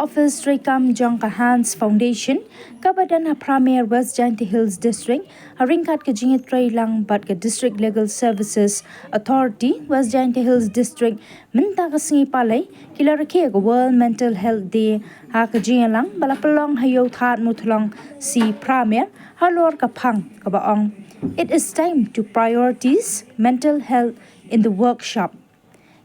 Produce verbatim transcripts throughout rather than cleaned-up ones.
First treikam jong ka Hans Foundation kaba don ha Pramer, West Jaintia Hills District, ha ryngkat ka jingïatreilang bad ka District Legal Services Authority, West Jaintia Hills District, mynta ka sngi Palei ki la rakhe ka World Mental Health Day ha ka jingïalang ba la pynlong ha Ïew Thad Muthlong C, Pramer, halor ka phang kaba ong, "It is time to prioritize mental health in the workshop."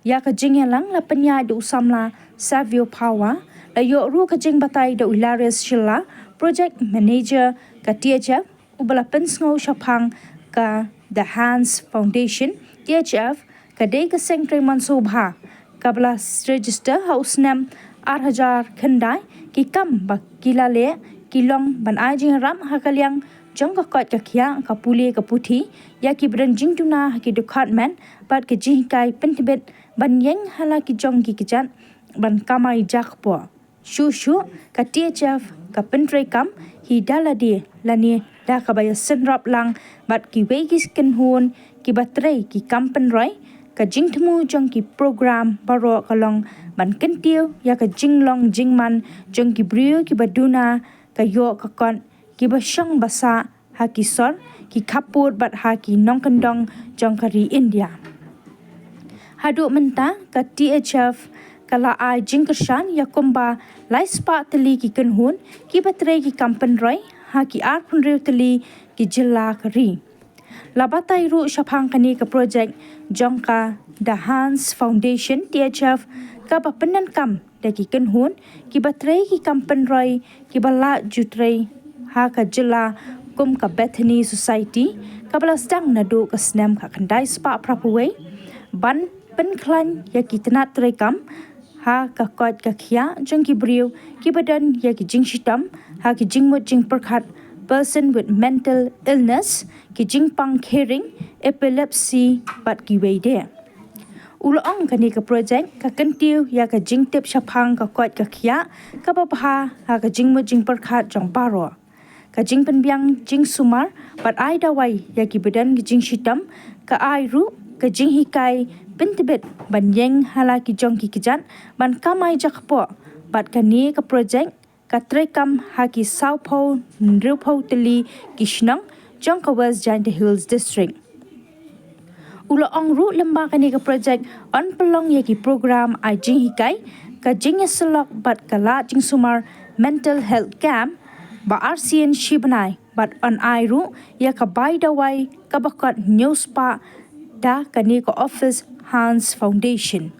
Ïa ka jingïalang la pynïaid da u samla Savio Phawa, la ïoh ruh ka jingbatai da u Hilarius Shylla, Project Manager ka T H F, uba la pynsngew shaphang ka The Hans Foundation, T H F ka dei ka seng trei mynshuwa bha kaba la register ha u snem ar hajar khyndai. Ki kam ba ki la leh ki long ban ai jingïarap ha ka liang jong ka koit ka khiah, ka pule ka puthi, ïa kiba don jingduna ha ki dkhot met bad ka jinghikai pyntbit ban ïeng ha la ki jong ki kjat ban kamai jakpoh. Shuh shuh ka T H F ka pyntreikam hi da lade lane da kaba ïasynrap lang bad kiwei ki kynhun kiba trei ki kam pynroi. Ka jingthmu jong ki program baroh ka long ban kyntiew ïa ka jinglong jingman jong ki briew kiba duna ka ïoh ka kot, kiba shong ba sah ha ki sor, ki khappud bad ha ki nongkyndong jong ka ri India. Haduh mynta ka T H F ka la ai jingkyrshan ïa kumba lai spah tylli ki kynhun kiba trei ki kam pynroi ha ki arphew hynriew tylli ki jylla ka ri. La batai ruh shaphang kane ka projek jong ka The Hans Foundation, T H F, kaba pyndonkam da ki kynhun kiba trei ki kam pynroi kiba la ju trei ha ka jylla kum ka Bethany Society, kaba la sdang naduh ka snem khatkhyndai spah phraphew wei, ban pynkhlaiñ ïa ki tnat treikam ha ka koit ka khiah jong ki briew kiba don ïa ki jingshitom ha ki jingmut jingpyrkhat, person with mental illness, ki jingpang kheiñ, epilepsy bad kiwei de. U la ong kane ka projek ka kyntiew ïa ka jingtip shaphang ka koit ka khiah kaba bha ha ka jingmut jingpyrkhat jong baroh. Ka jingpynbiang jingsumar bad ai dawai ïa kiba don ki jingshitom, ka ai ruh ka jinghikai pyntbit ban ïeng ha la ki jong ki kjat ban kamai jakpoh, bad kane ka projek ka treikam ha ki sawphew hynriewphew tylli ki shnong jong ka West Jaintia Hills District. U la ong ruh lyngba kane ka projek yn pynlong ïa ki program ai jinghikai, ka jingïasyllok bad ka lad jingsumar, mental health camp, ba arsien shi bnai, bad yn ai ruh ïa ka bai dawai kaba kot hynñiew spah da kane ka office Hans Foundation.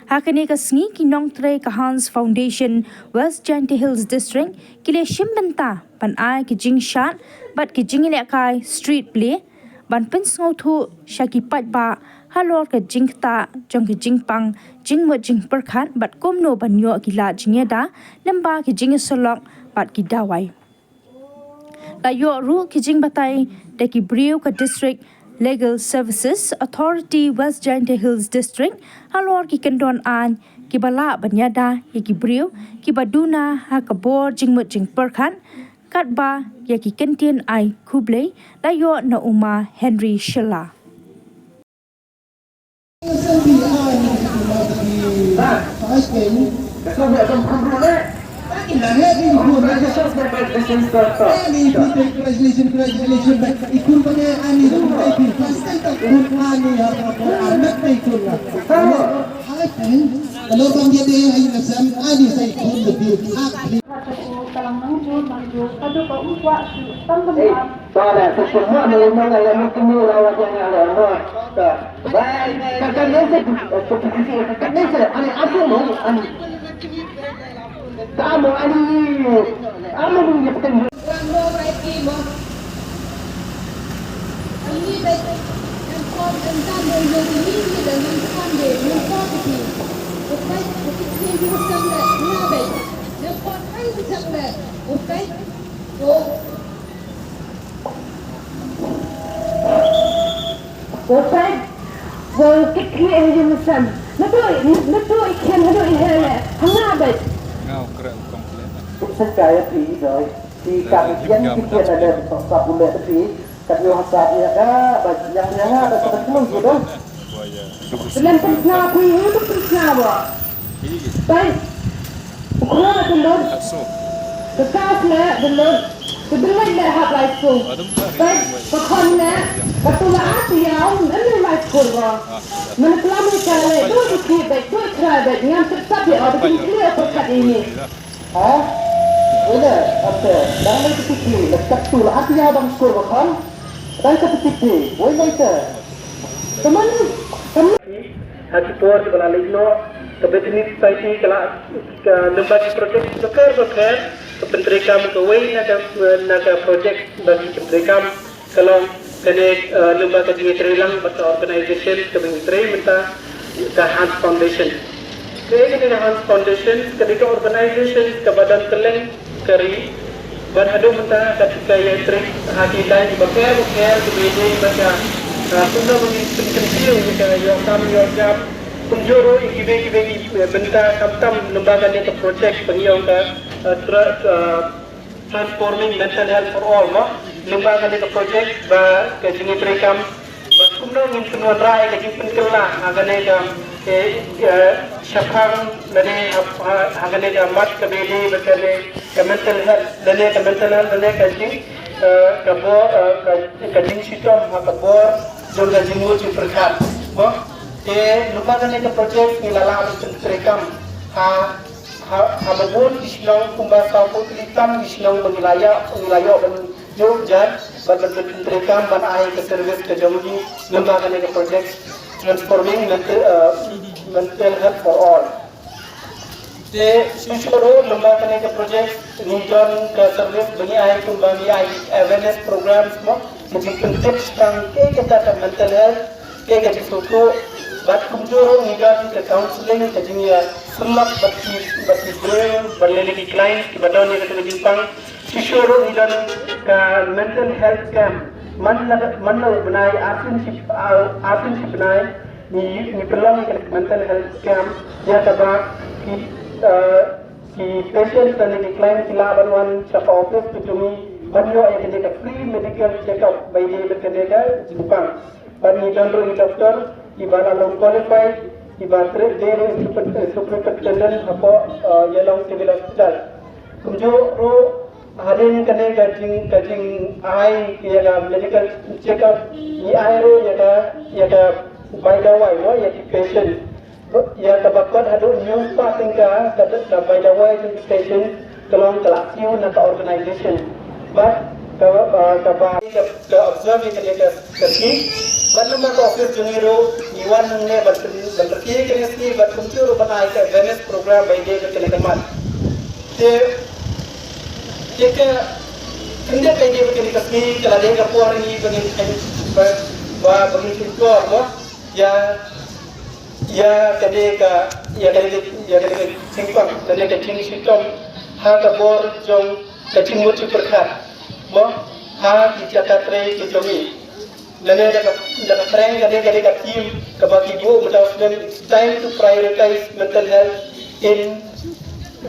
Ha kane ka sngi ki nongtrei ka Hans Foundation West Jaintia Hills District ki la shim bynta ban ai ki jingshad bad ki jingïalehkai street play ban pynsngewthuh sha ki paidbah halor ka jingktah jong ki jingpang jingmut jingpyrkhat bad kumno ban ïoh ki lad jingïada lyngba ki jingïasyllok bad ki dawai. La ïoh ruh ki jingbatai da ki briew ka District Legal Services Authority West Jaintia Hills District halor ki kyndon aiñ kiba lah ban ïada ïa ki briew kiba duna ha ka bor jingmut jingpyrkhat, katba ïa ki kyntien ai khublei la ïoh na u Ma Henry Shylla. Ko peit, ko kit khlieh ha ïing ha sem. Naduh, naduh i khian haduh i heh leh. Hangno beit? Nga u kreh u kong khleh. Sngewbha ïa phi doi. Phi kam ïeng phi khian leh, sop sop u leh phi. Kat ïoh ha sap ïa ka, ba ïa ka ïa nga ba ka ba tlung ju doi. Lem pynsngew phi, phi pynsngew ba. Beit. Khro da dulot. Ka kas leh dulot. Ka dulot leh hap lai sung. Peit, ka khon leh, ka tu la at ïa um em lai skur ba. Man klam ïa ka leh, doi ki beit, doi khrai beit, ngam tip sap ïa, da kin kli ïa pyrkhat ïa ini. Ha? Ule, ate, dang leh ki kli, leh ka tu la at ïa bang skur ba khon. Dang ka tu ki kli, woi lai ka. Kaman, kaman. Ha ki por kiba la leit noh, ka Bethany Society ka la, ka lyngba ki project bapher bapher, ka pyntreikam kawei na ka, na ka project ba ki pyntreikam ka long kane, eh, lyngba ka jingïatreilang bad ka organization kaba ngi trei mynta, ka Hans Foundation. Te kane ka Hans Foundation, kane ka organization kaba don kylleng ka ri, bad haduh mynta ka, ka ïatrei ha ki lain bapher bapher kiba ïadei bad ka, ah, kumno ba ngin pynkyntiew ïa ka ïoh kam ïoh jam. Kumjuh ruh ïa kiwei kiwei ki, eh, bynta, khamtam lyngba kane ka project ba ngi ong ka, ah, tra-, ah, Transforming Mental Health for All, mo. Lyngba kane ka project ba ka jingïatreikam ba kumno ngin pynwanrah ïa ka jingpynkylla ha kane ka, eh, eh, shaphang lane ha, ha, ha kane ka mat kaba ïadei bad kane ka mental health, lane ka mental health, lane ka jing, eh, ka bor, eh, ka, ka jingshitom ha ka bor jong ka jingmut jingpyrkhat. Mo, te lyngba kane ka project ngi la lah ban pyntreikam ha, ha, ha ba bun ki shnong, kumba saw phew tylli tam ki shnong ba ngi la ïoh, ngi la ïoh ban jur jan, ban, ban, ban pyntreikam, ban ai ka service ka jong ngi, lyngba kane ka project Transforming Mental, uh, Mental Health for All. Te shuh shuh ruh lyngba kane ka project ngi don ka service ba ngi ai, kumba ngi ai awareness programs, mo, ka jingpyntip tang kaei kata ka mental health, kaei ka jingsngewthuh, bad kumjuh ruh ngi don ka counselling, ka jingïasyllok bad ki, bad ki briew, bad lane ki client kiba don ïa kata ka jingpang. Shuh shuh ruh ngi don ka mental health camp. Man la, man la u bnai, ar sien shi, ar, ar sien shi bnai, ngi, ngi pynlong ïa ka mental health camp. Ïa kaba ki, eh, ki patient lane ki client ki lah ban wan sha ka office ka jong ngi ban ïoh ïa kane ka free medical check up ba ïadei bad kane ka jingpang. Bad ngi don ruh i doctor iba la long qualified, iba trei dei ruh i super-, superintendent hapoh, eh, Ïalong Civil Hospital. Kumjuh ruh hadien kane ka jing, ka jingai ïa ka medical check up, ngi ai ruh ïa ka, ïa ka bai dawai, mo, ïa ki patient. Ïa kaba kot haduh hynñiew spah tyngka ka, ka bai dawai jong ki patient, ka long ka la siew na ka organization. Bad ka, ah, kaba ka, ka observe ïa kane ka, ka sngi. Bad lyngba ka office jong ngi ruh ngi wan hangne ban, ban kyrkieh ïa kane ka sngi, bad kumjuh ruh ban ai ka awareness program ba ïadei bad kane ka mat. Te, te ka, khyndiat ba ïadei bad kane ka sngi ka la dei ka por ngi ba ngin, ba, ba, ba ngin shim por, mo, ïa, ïa kane ka, ïa kane ka, ïa kane ka jingpang, kane ka jingshitom ha ka bor jong ka jingmut jingpyrkhat, mo, ha ki jaka trei ki jong ngi. Lane da ka, da ka pyrshang kane, kane ka theme kaba ki buh mynta u snem, it's time to prioritize mental health in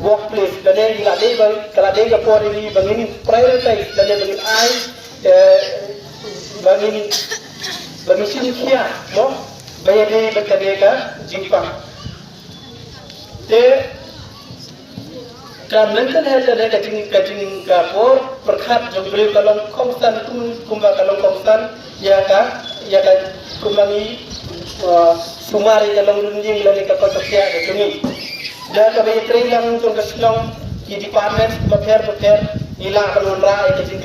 workplace. Lane ngi la dei ba, ka la dei ka por ïa ngi ba ngin prioritize, lane ba ngin ai, eh, ba ngin, ba ngin shim khia, mo, ba ïadei bad kane ka jingpang. Te ka mental health lane ka jing, ka jing, ka bor pyrkhat jong briew ka long kongsan kum, kumba ka long kongsan ïa ka, ïa ka, kumba ngi, uh, sumar ïa ka longrynïeng lane ka koit ka khiah ka jong ngi. Da kaba ïatrei lang jong ka shnong, ki department bapher bapher ngi lah ban wanrah ïa ka jing